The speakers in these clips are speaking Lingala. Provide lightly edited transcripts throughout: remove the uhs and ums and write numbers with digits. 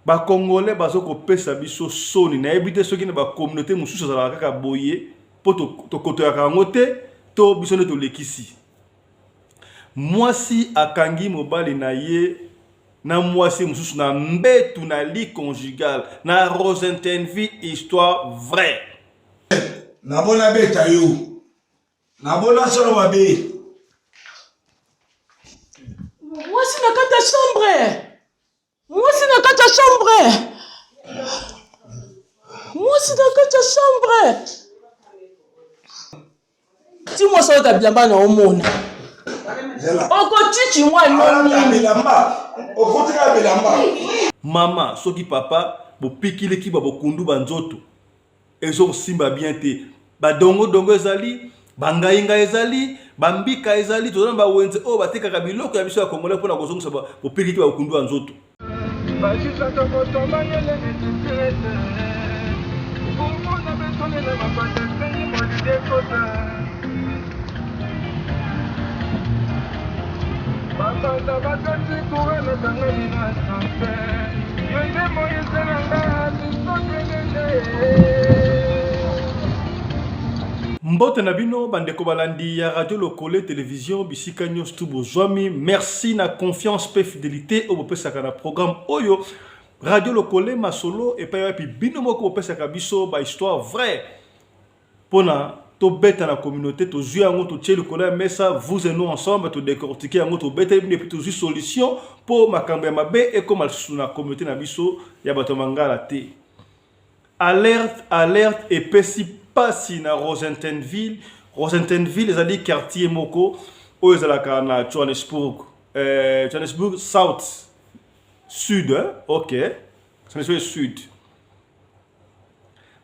Ba congolais bazo kopesa biso soni, nayebi te soki na ba communauté mosusu ezalaka kaka boye mpo tokotoyaka yango te to biso nde tolekisi. Mwasi akangi mobali na ye na mwasi mosusu na mbetu na lit conjugal na Rosentenville, histoire vraie. Nabona beta yo nabona solo mabe. Mwasi na kati ya chambre, mwasi na kati ya chambre, mwasi na kati ya chambre. Ti mwasi alata bilamba na omona okotici mwa noni. Okotika bilamba. Mama soki papa bopikiliki ba bokundu ba nzoto ezo kosimba bien te, ba dongo dongo ezali, ba ngai ngai ezali, ba mbika ezali, toza na ba wenze oyo batekaka biloko ya biso ya congolais mpona kozongisa bopikiliki ba bokundu ya nzoto. Mbote na bino bandeko balandi ya Radio Lokole Television bisika nyonso tu bozwami. Merci na confiance pe fidelite oyo bopesaka na programme oyo Radio Lokole masolo epai wapi bino moko bopesaka biso ba histoire vraie pona tobeta na communauté, tozwi yango totie likolo ya mesa, vous et nous ensemble todecortike yango, tobeteli bino epuis tozwi solution mpo makambo ya mabe ekoma lisusu na communauté na biso ya bato ya mangala te. Alerte, alerte epesi pasi na Rosentenville. Rosentenville ezali quartier moko oyo ezalaka na Johannesburg, Johannesburg South Sud, hein? Ok, Johannesburg Sud.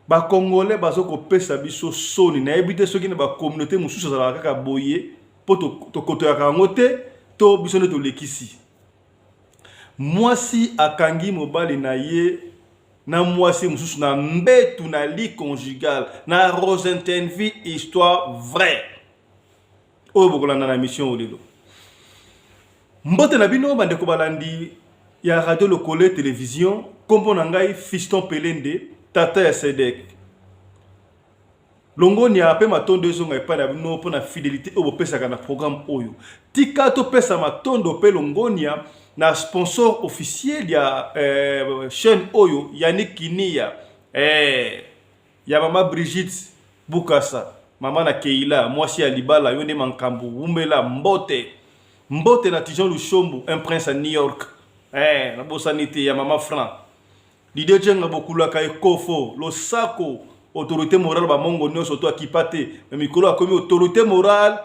Ba congolais bazo kopesa biso soni, nayebi te soki na ba communauté mosusu ezalaka kaka boye mpo tokotoyaka yango te to biso nde tolekisi. Mwasi akangi mobali na ye na mwasi mosusu na mbetu na lit conjugal na Rosentenville, histoire vraie oyo bokolanda na mission oyo lelo. Mbote na bino bandeko balandi ya Radio Lokole Television, kombo na ngai Fiston Pelende, tata ya Sedek. Longonia pe matondo ezonga epai na bino mpo na fidelite oyo bopesaka na programme oyo. Tika topesa matondo pe longonia na sponsor officiel ya chaîne oyo, Yannick Kinia, ya mama Brigitte Bukasa, mama na Keila, mwasi ya libala, yo nde mankambu, wumela, mbote. Mbote na Tijon Lushombo, un prince à New York. Nabosani te ya mama Franc. Didier Djenga bokulaka ekofo, losako, autorité morale ba mongo nyonso to akipa te, mais mikolo akomi autorité morale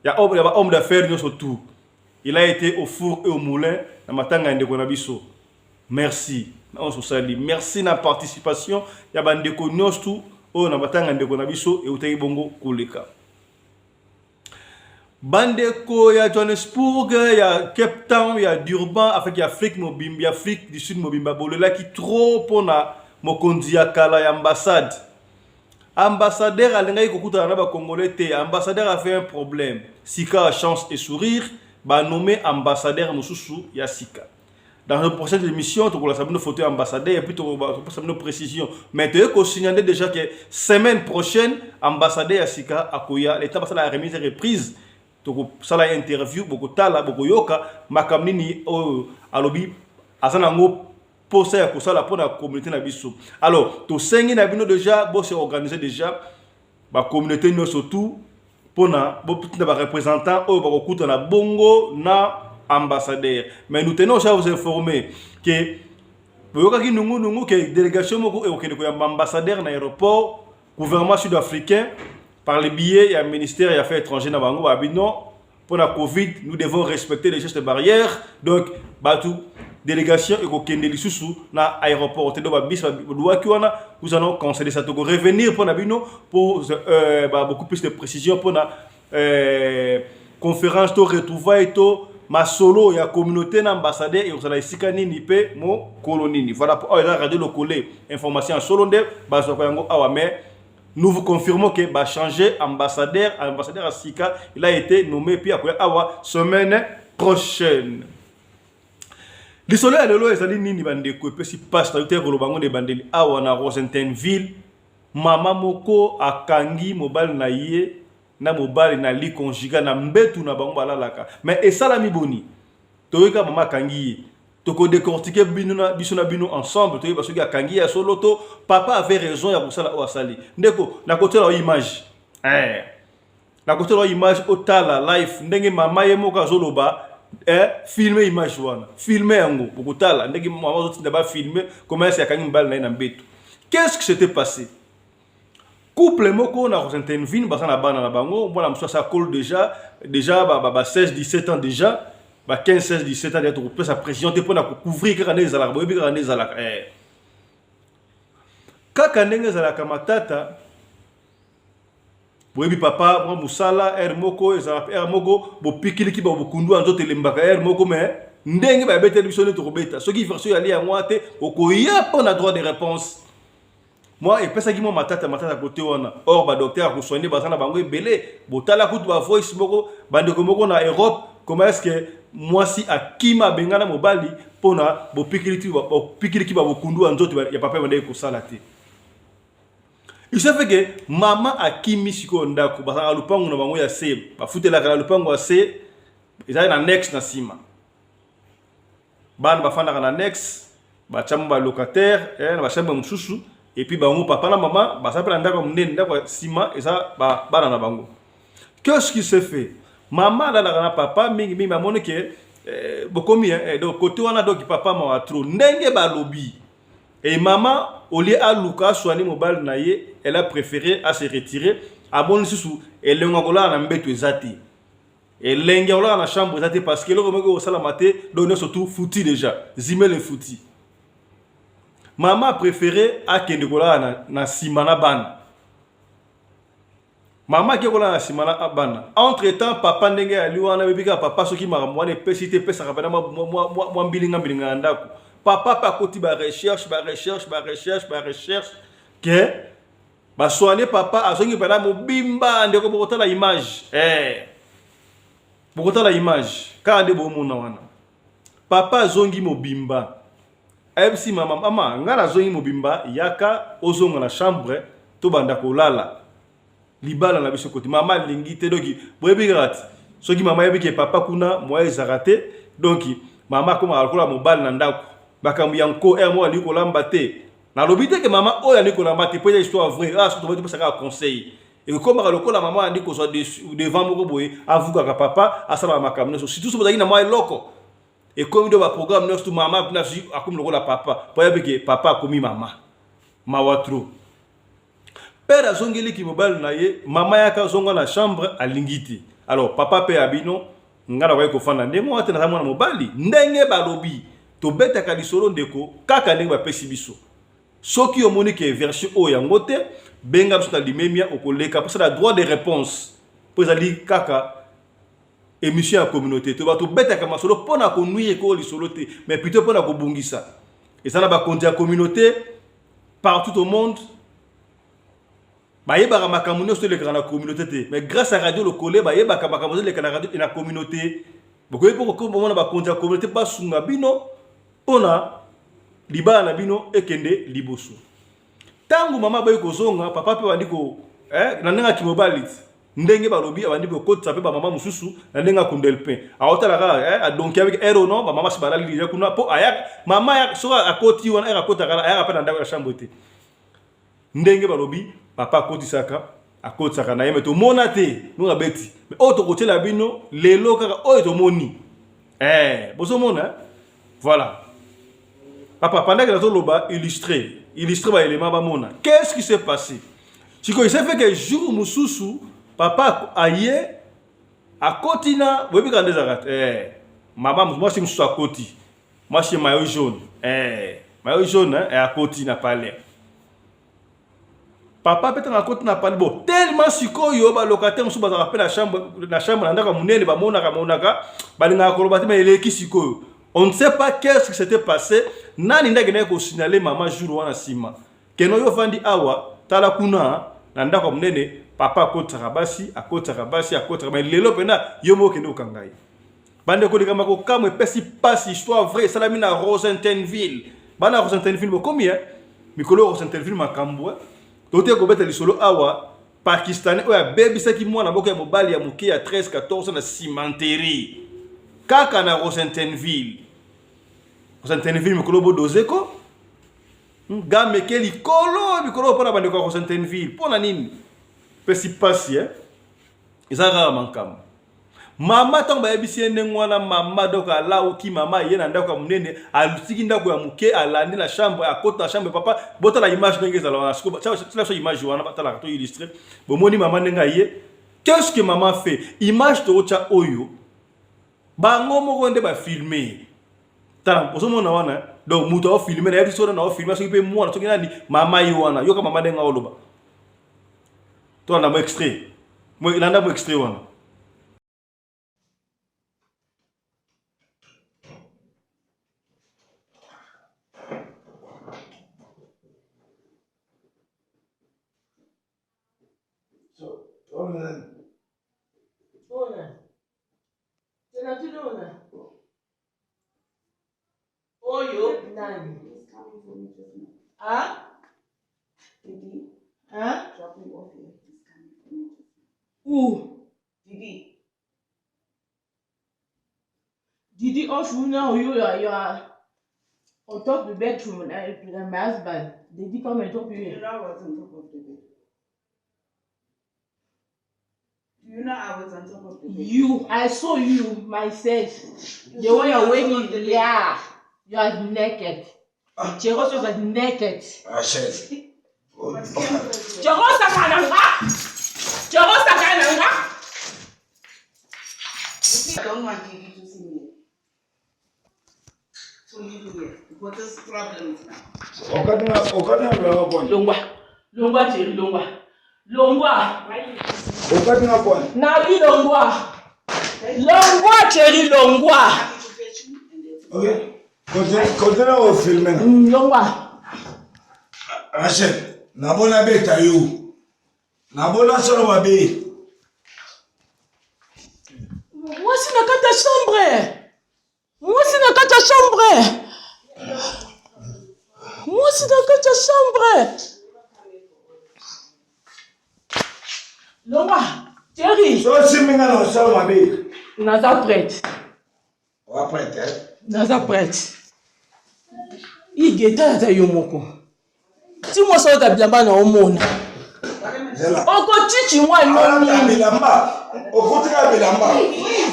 ya homme, ya ba homme d'affaires nyonso tout. Il a été au four et au moulin na matanga ya ndeko na biso. Merci na oyo osali. Merci na participation ya ba ndeko nyonso tout oyo na matanga ya ndeko na biso eutaki bongo koleka. Bandeko ya Johannesburg, ya Cape Town, ya Durban, Afrique ya Afrique mobimba, ya Afrique du Sud mobimba bolelaki trop pona mokonzi ya kala ya ambassade. Ambassadeur alingaki kokutana na ba Congolais te. Ambassadeur a fait un problème. Sika chance et sourire, ba nommé ambassadeur mosusu ya sika. Dans la prochaine émission, tokolakisa bino photo ya ambassadeur et puis tokopesa bino précision. Mais toye ko signaler déjà que semaine prochaine ambassadeur ya sika akoya, l'état basala remise et reprise, tokosala interview, bokotala, bokoyoka makambo nini oyo alobi aza nango posa ya kosala pona communauté na biso. Alors, tosengi na bino déjà bo se organiser déjà ba communauté nyonso tout pona botinda ba représentants oyo bakokutana bongo na ambassadeur. Mais nous tenons aussi à vous informer que boyokaki nungu nungu que délégation moko ekokende koyamba ambassadeur na aéroport, gouvernement sud-africain par le biais ya ministère ya affaires étrangères na bango babi non, pour la Covid nous devons respecter les gestes barrières, donc batu délégation ekokende lisusu na aéroport te, donc ba bis ba wana nous allons conseiller ça, toko revenir pour na bino pour ba beaucoup plus de précision pour na conférence to retrouvailles to masolo ya communauté na ambassadeur et ozala esika nini pe mo kolo nini. Voilà pour oyo eza Radio Lokole information ya solo nde bazwaka yango awa, mais Nous vous confirmons que ba changer ambassadeur, ambassadeur ya sika, il a été nommé puis akoya awa semaine prochaine. Lisolo ya lelo ezali nini bandeko epesi pasi na te koloba ngo na ebandeli awa na Rosentenville mama moko akangi mobali na ye na mobali na lit conjugal na mbetu na bango balalaka mais esalami boni toyoka mama akangi ye toko décortiquer bino na biso na bino ensemble toyeba soki akangi ya solo to papa avait raison ya kosala oyo asali. Ndeko nakotiela yo image eh. Nakotiela yo image otala live ndenge mama ye moko azoloba eh, filme image wana, filme yango bokotala ndenge mama azotinda ba filme comment est-ce akangi mobali na ye na mbeto. Qu'est-ce qui s'était passé? Couple moko na Rosentenville baza na bana na bango, mwana mosusu asa kolo déjà ba 16 17 ans déjà, ba 15 16 17 ans déjà. Tokopesa précision te mpona kocouvrir kaka nde ezalaka, boyebi kaka nde ezalaka eh. Kaka ndenge ezalaka matata, boyebi papa mwa mosala heure moko ezalaka heure moko bopikiliki babokundu ya nzoto elembaka heure moko, mais ndenge babeteli biso nde tokobeta. Soki version yali yango te, okoya mpo na droit de réponse. Mwa epesaki mwa matata matata kote wana. Or badocteur akosoigne baza na bango ebele. Botala kutu bavoice moko, bandeko moko na Europe, comment est ce que mwasi akima abengana mobali mpona bopikiliki babokundu ya nzoto ya papa ebandaki kosala te. Il se fait que mama akimi sikoyo ndako. Bazalaka lupango na bango ya se, bafutelaka na lupango ya se, ezali na annexe na nsima. Bana bafandaka na annexe, batiamo balocataire eh, na bachambre mosusu, et puis bango papa na mama baza mpe na ndako ya monene, ndako ya nsima eza bana na bango. Qu'est-ce qui se fait? Mama alalaka na papa mingimingi, amoni ke eh, bokomi eh, donc côté wana, donc papa mawa trop ndenge balobi. Et mama, au lieu aluka aswani mobali na ye, elle a préféré à se retirer. Amoni lisusu elengo ya kolala na mbeto eza te, elenge ya kolala na chambre eza te, parce que eloko moko ekosalama te. Donc nyonso tout foutu déjà, zimele foutu. Mama a préféré akende kolala na nsima na bana. Mama ake kolala na nsima na bana. Entre temps papa ndenge ali wana, bebi kaka papa soki makambo wana epesi te, epesaka mpena mwa mbilinga mbilinga na ndako. Papa mpe akoti barecherche, barecherche, barecherche, barecherche ke basoigne papa azongi mpena mobimba. Ndeko, bokotala image eh. Bokotala image kaka nde bomona wana. Papa azongi mobimba, ayebisi mama: "Mama, ngai nazongi mobimba, yaka ozonga na chambre, tobanda kolala libala na biso." Koti mama alingi te. Donc boyebi kaka ti soki mama ayebi ke papa kuna moya ezalaka te, donc mama akomaka lokola mobali na ndako, makambo ya nko heure moko alingi kolamba te. Nalobi te ke mama oyo alingi kolamba te, po eza histoire vraie. Ah, soki toboyi, topesa kaka conseil. Ekomaka lokola mama andi kozwa devant moko boye, avukaka papa asalaka makambo nyonso, surtout soki bozalaki na mwa eloko. Ekomi do baprogramme nyonso tu, mama akomi lokola papa, po ayebi ke papa akomi mama. Mawa trop. Père azongeliki mobali na ye: "Mama, yaka azonga na chambre." Alingi te. Alors papa mpe ya bino, ngai nakoki kofanda ndenge wana te, naza mwana mobali. Ndenge balobi, tobetaka lisolo ndeko kaka ndenge bapesi biso. Soki omoni ke version oyo yango te, benga biso na limemia, okoleka mposala droit de réponse, mpo ezali kaka émission ya communauté. To bato betaka masolo mpo na konuire ekolo lisolo te, mais plutôt mpo na kobongisa. Eza na bakonzi ya communauté partout au monde, bayebaka makambo nyonso elekaka na communauté te, mais grâce à Radio Lokole bayebaka makambo ezoleka na radio na communauté. Bokoki mpo komona bakonzi ya communauté basunga bino mpona libala na bino ekende liboso. Ntango mama aboyi kozonga, papa mpe bandi ko eh, na ndenge ya kimobali ti ndenge balobi, abandi kokotisa mpe bamama mosusu na ndenge akundel mpe aotala kaka eh, adonki avec ero no bamama si balali deja kuna, mpo aya mama soki akoti wana ere akotaka, ayaka mpe na ndako ya chambre te. Ndenge balobi, papa akotisaka, akotisaka na ye, me tomona te ndongo abeti. Me oyo tokotiela bino lelo kaka oyo tomoni eh, bozomona. Voilà papa, pendant que nazoloba, illustre, illustre baélément bamona qu'est-ce qui s'est passé. Sikoyo il s'est fait que jour mosusu papa aye, akoti na boyebi kaka nde ezalaka eh, mama mwasi mosusu akoti, mwasi maillot jaune eh, maillot jaune eh, akoti na palais. Papa mpe ntango akoti na palais, bon, tellement sikoyo balocataire mosusu bazalaka mpe na chambre, na chambre na ndako ya monene, bamonaka monaka, balingaka koloba te, mais eleki sikoyo. On ne sait pas qu'est-ce qui s'était passé, nani nde akendaki kosignale mama jour wana nsima keno: "Yo ofandi awa, tala kuna." Na ndako ya monene papa akotisaka basi, akotisaka basi, akotisaka mais lelo pena yo moko kende kokanga ye. Bandeko likambo ya kokamwa epesi pasi histoire vraie esalami na Rosentenville. Bana Rosentenville bokomi eh? Mikolo Rosentenville makambo eh? Tote kobeta lisolo awa Pakistanais oyo abebisaki mwana moko ya mobali ya moke ya 13 14 na cimenterie kaka na Rosentenville. Rosentenville mikolo bodoze ko Game eke likolo mikolo mpo na bandeko ya Rosentenville mpo na nini? Pesi pasi eh? Eza kaka makambo. Mama ntango bayebisi ye ndenge wana, mama donc alauki, mama aye na ndako ya monene, atiki ndako ya moke, alandi na chambre, akota na chambre papa. Botala image ndenge ezala wana, sikoyo tiela biso image wana, batalaka to illustre. Bomoni mama ndenge aye. Qu'est-ce que maman fait? Image tokotya oyo, bango moko nde bafilme. Tala, ozomona wana, donc moto aofilme, nayebi soki nani aofilme, soki mpe mwana, soki nani, mama ye wana, yoka mama ndenge aoloba. Tolanda mo extrait. Landa mo extrait wana. So, ona. Ona. Tena tuna. Oyo nani? Ah? Didi. Huh? Drop me off here. He's coming for me. Who? Didi. Didi off you now. You are on top the bedroom and my husband. Didi come and drop you You here. know I was on top of the bed. Do you know I was on top of the bed? You, I saw you myself. You The saw way me you're on top waiting, of the bed. yeah, you are naked. Jerosa was naked. Rachel. But Ken was here. Jerosa kananga. Jerosa kananga. You see, I don't want Didi to see me. To leave me here. Because there's problems now. Okati na bilamba boni? Longwa, longwa Jerry, longwa, longwa. Okati na boni? Nabi longwa, longwa Jerry, longwa. Happy to fetch you and that's it. Okay. Continue, continue au filmer na. Longwa. Rachel, nabona beta yo. Nabona solo mabe. Mwasi na kati ya chambre. Mwasi na kati ya chambre. Mwasi na kati ya chambre. Longwa, Jerry. So simbi nga na osala mabe. Naza prête. Oa prête, eh? Naza prête. Igeta ata yo moko. Ti mwasi oyo bilamba na omona. Okotichi mwa noni. Bilamba. Okotika bilamba.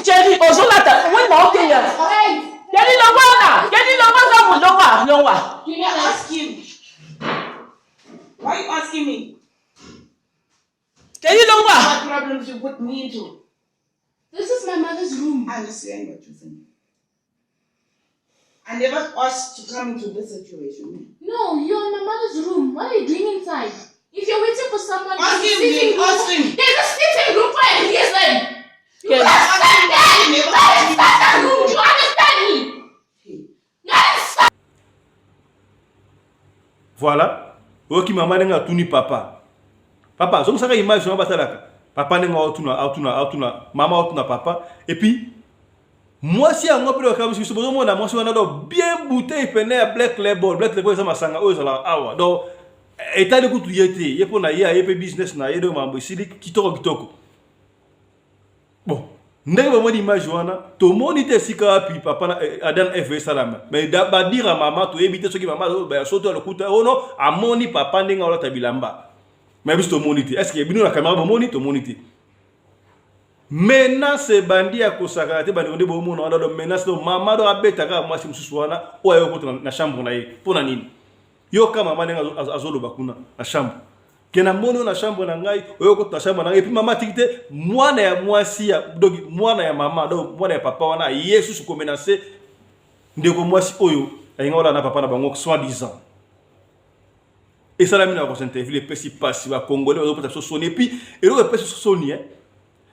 Jerry ozolata wena okeya. Jerry longwa na. Jerry longwa za mu longwa longwa. You didn't ask him. Why are you asking me? Jerry longwa. What problems you put me into? This is my mother's room. I understand what you're saying. I never asked to come into this situation. No, you're in my mother's room. What are you doing inside? If you're waiting for someone, Ask there's a him, sitting room. ask him. There's a sitting room for a reason. You Yes. can't stand there. Never Not ask inside that room. Do you understand me? Not inside. Voilà. Oyoki mama ndenge atuni papa. Papa, azongisaka image wana batalaka. Papa ndenge aotuna, aotuna, aotuna, mama aotuna papa. Et puis mwasi yango mpe bakamwisi biso bozomona mwasi wana donc bien bouteille pene ya Black Label. Black Label eza masanga oyo ezalaka awa. Donc etali kutu ye te, ye mpo na ye aye mpe business na ye donc mambo esili kitoko kitoko. Bon, ndenge bomoni image wana tomoni te esika wapi papa na eh, Adam Eve esalama mais badira mama toyebi te soki mama ya soto ya lokuta ono oh amoni papa ndenge aolata bilamba mais biso tomoni te est ce que bino na kamera bomoni tomoni te menace ebandi ya kosakana te bandeko nde bomona wana do menace do mama do abeta kaka mwasi mosusu wana oyo aye kokota na chambre na ye mpo na nini yoka mama ndenge azoloba kuna na chambre ke namoni yo na chambre na ngai oyo okota na chambre na ngai epuis mama atiki te mwana ya mwasi ya donc mwana ya mama donc mwana ya papa wana aye susu komenase ndeko mwasi oyo alinga olala na papa na bango soit disant esalami na Constantinville epesi mpasi bakongole bazopesa biso soni epuis eloko epesi biso soni eh?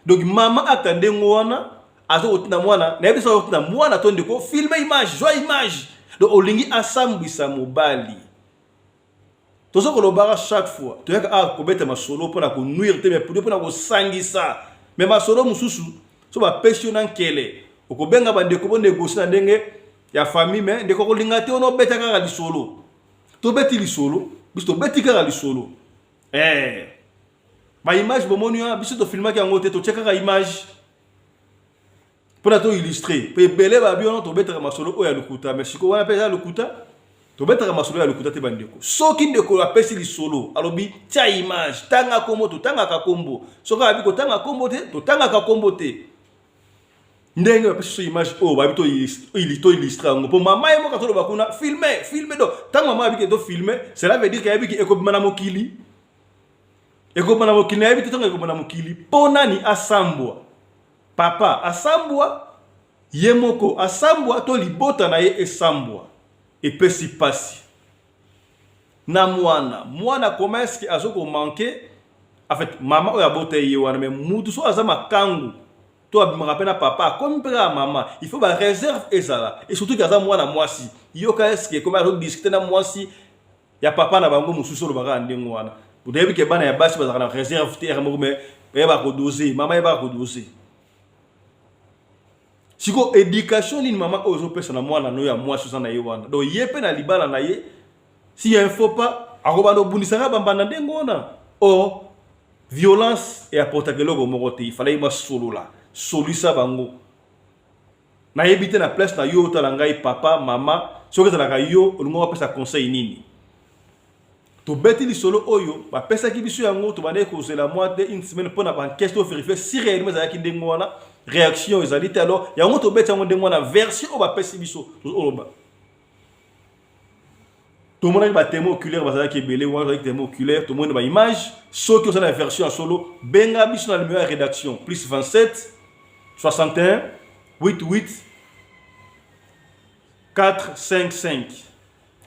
donc mama ata ndenge wana aza kotinda mwana nayebi soki akotinda mwana to ndeko filme image zwa image donc olingi asambwisa mobali. Toza kolobaka chaque fois, toyaka awa kobeta masolo mpo na konuire te, mais plutôt mpo na kosangisa. Mais masolo mosusu so bapesi yo na nkele, okobenga bandeko bonegocie na ndenge ya famille, mais ndeko kolinga te, wana obeta kaka lisolo. Tobeti lisolo, biso tobeti kaka lisolo. Eh, ba image bomoni wana, biso tofilmaki yango te, totie kaka image mpona to illustre mpe ebele babi wana tobetaka masolo oyo ya lokuta. Mais sikoyo wana mpe eza lokuta, tobetaka masolo ya lokuta te bandeko. Soki ndeko apesi lisolo, alobi tia image, tanga kombo, totangaka kombo. Soki alobi kotanga kombo te, totangaka kombo te. Ndenge bapesi so image oyo, babi to illustre yango mpo mama ye moko atoloba kuna filme filme. Donc ntango mama abiki to filme, cela veut dire ke ayebiki ekobima na mokili, ekobima na mokili. Nayebi te ntango ekobima na mokili mpo nani asambwa. Papa asambwa, ye moko asambwa to libota na ye esambwa. Epesi pasi na mwana. Mwana comment est-ce que azo komanke? En fait, mama oyo abota ye wana, mais mutu so aza makangu to abimaka mpe na papa, akomi mpe kaka mama, il faut baréserve ezala, et surtout ke aza mwana mwasi. Yoka, est-ce que komi azodiscute na mwasi ya papa na bango mosusu? Olobaka na ndenge wana, oyebi ke bana ya basi bazalaka na réserve te moko, mais bayebaka kodose, mama yebaka kodose. Sikoyo éducation nini mama oyo ozopesa na mwana no ya mwasi oza na ye wana? Donc ye mpe na libala na ye, si y a un faux pas, akobanda obundisaka bambanda ndenge wana. Or violence eapportaka eloko moko te. Ifalaki basolola, solisa bango. Nayebi te, na place na yo, otala ngai, papa, mama, soki ezalaka yo, olingo bapesa conseil nini? Tobeti lisolo oyo bapesaki biso yango, tobandaki kozela mwa de une semaine mpo na baenquête, to vérifie si réellement ezalaki ndenge wana. Réaction ezali te. Alors yango tobeti yango ndenge wana, version oyo bapesi biso. Oloba tomonaki batémoin oculaire bazalaki ebele wana, bazalaki témoin oculaire, tomoni baimage. Soki oza na version ya solo, benga biso na numéro ya rédaction: plus 27 61 88 4 5 5.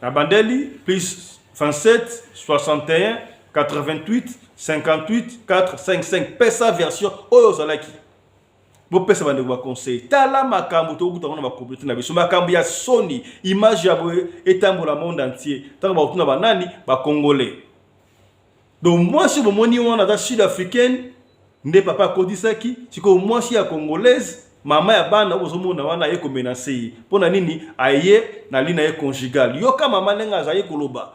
Na bandeli: plus 27 61 88 58 4 5 5. Pesa version oyo ozalaki. Bopesa bandeko baconseil. Tala makambo tokokuta ngo na bacommunauté na biso, makambo ya soni. Image ya boye etambola monde entier, ntango bakotuna banani? Bacongolais. Donc mwasi bomoni wana aza sud africaine nde papa akotisaki. Sikoyo mwasi ya congolaise, mama ya bana oyo bozomona wana, aye komenacer ye mpo na nini? Aye na lit na ye conjugal. Yoka mama ndenge azali koloba: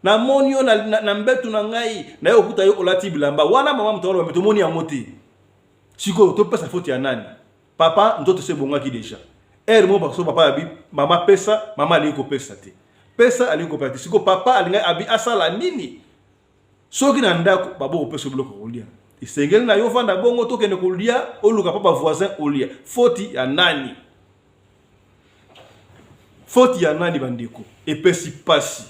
"Namoni yo na mbetu na ngai, naye okuta yo olati bilamba wana." Mama moto aloba, tomoni yango te. Sikoyo topesa faute ya nani? Papa nzoto se ebongaki déjà. Ere moko so papa abi mama pesa, mama alingi kopesa te, pesa, alingi kopesa te. Sikoyo papa alingi abi asala nini? Soki na ndako babo kopesa biloko kolia, esengeli na yo vanda bongo, tokende kolia, oluka mpa bavoisin olia. Faute ya nani? Faute ya nani bandeko? Epesi pasi.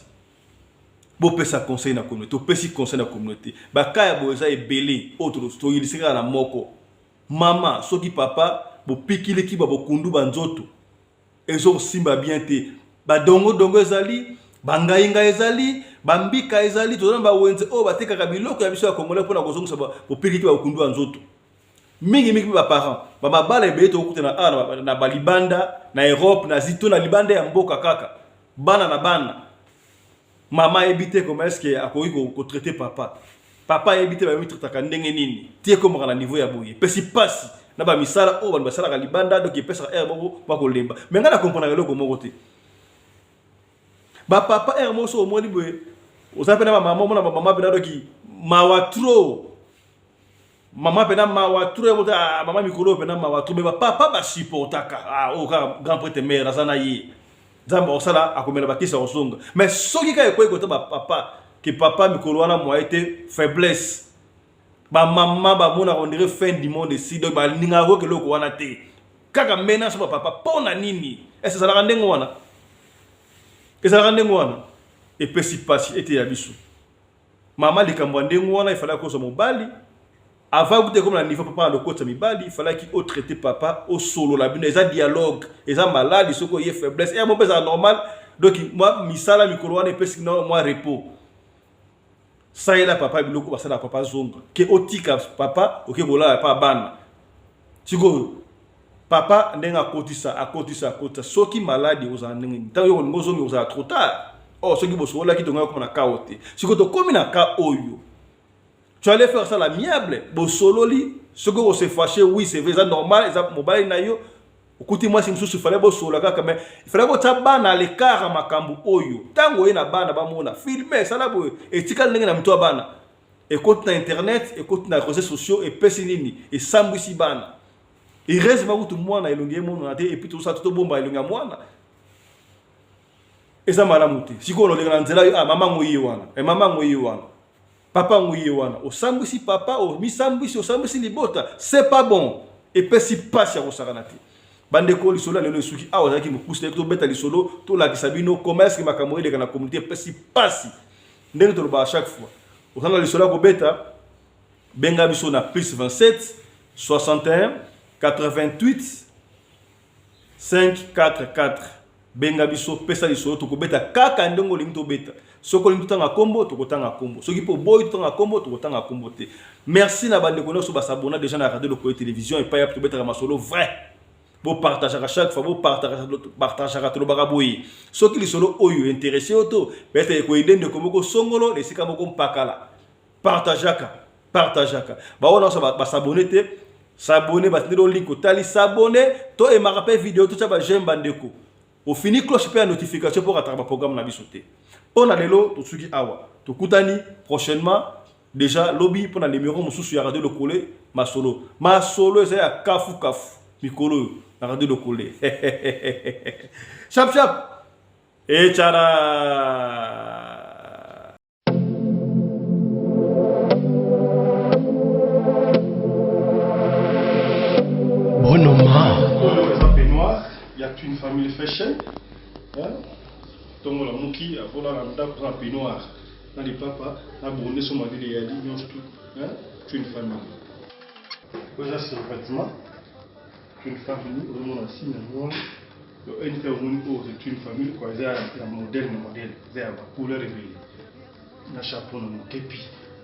Bopesa conseil na communauté. Topesi conseil na communauté. Baka ya boye eza ebele oyo toyelisi kaka na moko mama. Soki papa bopikiliki, babokundu banzoto ezokosimba bien te, badongodongo ezali, bangaingai ezali, bambika ezali, toza na bawenze oyo batekaka biloko ya biso ya congolais mpona kozongisa bopikiliki, babokundu ya nzoto. Mingimingi mpe baparent bamabala ebele tokokutana awa na balibanda, na Europe, na Asie to na libanda ya mboka, kaka bana na bana, mama ayebi te comment est ce que akoki kotraite papa, papa ayebi te bamitrataka ndenge nini, ti ekomaka na niveau ya boye. Epesi mpasi na bamisala oyo bato basalaka libanda. Donc epesaka aire moko bakolemba. Mais ngai na comprendaka eloko moko te. Bapapa, aire moko so omoni boye, oza mpe na bamama, omona bamama mpena doki mawa trop, mama mpena mawa trop, moto mama mikolo oyo mpena mawa trop. Mais bapapa basupportaka. Oyo kaka grand prêtre mare aza na ye, Nzambe akosala, akomela bakisi, akozonga. Mais soki kaka ekoyi kota bapapa ke papa mikolo wana moye te, faiblesse, bamama bamonaka on dirait fin du monde esi. Donc balingaka koyoka eloko wana te, kaka menace bapapa. Mpo na nini ese ezalaka ndenge wana? Ezalaka ndenge wana, epesi mpasi ete ya biso mama. Likambo ya ndenge wana, efalaki kozwa mobali avant kuta ekoma na niveau papa alokota mibali. Ifalaki otraite papa, osolola bino, eza dialogue, eza maladi. Soki oye faiblesse ya mo mpe ezala normal. Donc mwa misala mikolo wana epesi mwa repos, salela papa biloko basala, papa zonga ke otika papa oke kolala pa bana. Sikoyo papa ndenge akotisa, akotisa, akotisa, soki maladi ozala ndenge nini? Ntango yo kolinga ozongi, ozala trop tard. Or soki bosololaki tongaki kokoma na cas oyo te. Sikoyo tokomi na cas oyo. Tu allais faire ça à l'amiable, bosololi, soki oko se fâcher, oui c'est vrai, eza normal, eza mobali na yo, okuti mwasi mosusu, fallait bosolola kaka, mais il fallait kotia bana à l'écart ya makambo oyo. Ntango oye na bana bamona filme esala boye, etikali ndenge na mito ya bana, ekoti na internet, ekoti na réseaux sociaux, epesi nini, esambwisi bana. Heureusement kutu mwana elongi emonana te, et puis tozosala tobomba elongi ya mwana. Eza malamu te. Sikoyo oleka na nzela yo, ah mama ngo ye wana, eh mama ngo ye wana, papa ngo ye wana, osambwisi papa, omisambwisi, osambwisi libota, c'est pas bon. Epesi pasi ya kosakana te. Bandeko, lisolo ya lelo esuki awa. Ezalaki mokuse, tobeta lisolo, tolakisa bino comment est-ce que makambo eleka na communauté. Epesi pasi ndenge tolobaka chaque fois. Oza na lisolo ya kobeta, benga biso na plus 27 61 88 544. Benga biso, pesa lisolo, tokobeta kaka ndenge olingi tobeta. Soki olingi totanga kombo, tokotanga kombo. Soki mpo boyi totanga kombo, tokotanga kombo te. Merci na bandeko nyonso basabona déjà na Radio Lokole Télévision, epai ya tobetaka masolo vrai. Bopartageaka chaque fois, bopartageaka. Tolobaka boye, soki lisolo oyo intéressé yo to peut-être ekoyede ndeko moko songolo na esika moko mpakala, partageaka, partageaka. Baoyo nyonso basabone te, s'abonner. Batindeli yo link, otali, s'abonner. To emaka mpe video, totya baj'aime. Bandeko, ofini cloche mpe ya notification mpo kataka baprogramme na biso te. Mpo na lelo tosuki awa, tokutani prochainement, déjà lobi, mpo na numéro mosusu ya Radio Lokole Masolo. Masolo eza ya kafu kafu mikolo oyo na Radio Lokole. Chap chap echara. Bonoma. Oyo eza peignoir ya Twin Family Fashion. Ntongo lamuki, avolala ndako, oza na peignoir na lipapa na bonde, so malili eyali nyonso tu Twin Family. Oyo eza survêtement Twin Family, ozomona signe yango wana. Nt omoni oyo c'est Twin Family quoi, eza ya modèle na modèle, eza ya bacouleur ebele na chapeau na mokepi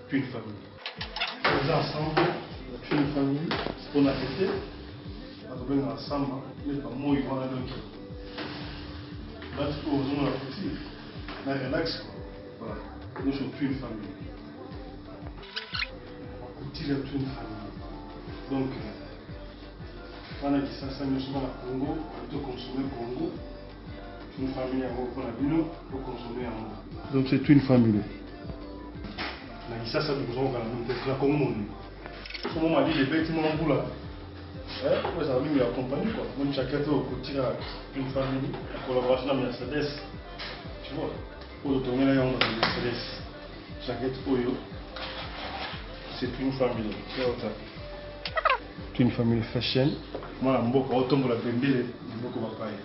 Twin Family. Eza ensemble ya Twin Family mpona ete batobengaka samba neti bamoi wana, donc bati oyo ozomona couture na relax quoi. Voilà, nyonso Twin Family, couture ya Twin Family. Donc bana Kisasa nyonso, bana Congo, toconsommer Congo. Twin Family yango mpona bino, toconsommer yango. Donc c'est Twin Family na Kisasa, tokozongokana mingi na Congo mobimba. Somo malili ebeti, mwa mbula, oyo ezala mingi ya compagnie quoi. Moni jaquette oyo, couture ya Twin Family en collaboration na Mercedes, tu vois, oyo totongela yango na Mercedes. Jaquette oyo c'est Twin Family, Twin Family Fashion. Mwana mboka otombola bendele mboka bapaya.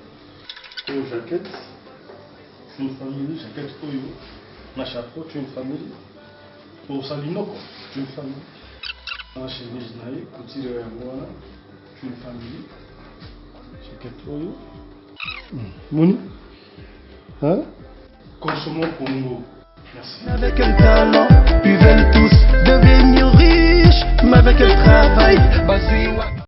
Oyo jaquette Twin Family, jaquette oyo na chapeau Twin Family, osali noko Twin Family na chemise na ye, couture yango wana Twin Family. Jaquette oyo moni, hein? Consommons Congo. Merci. Avec quel talent ils veulent tous devenir riches, mais avec quel travail? Bazui.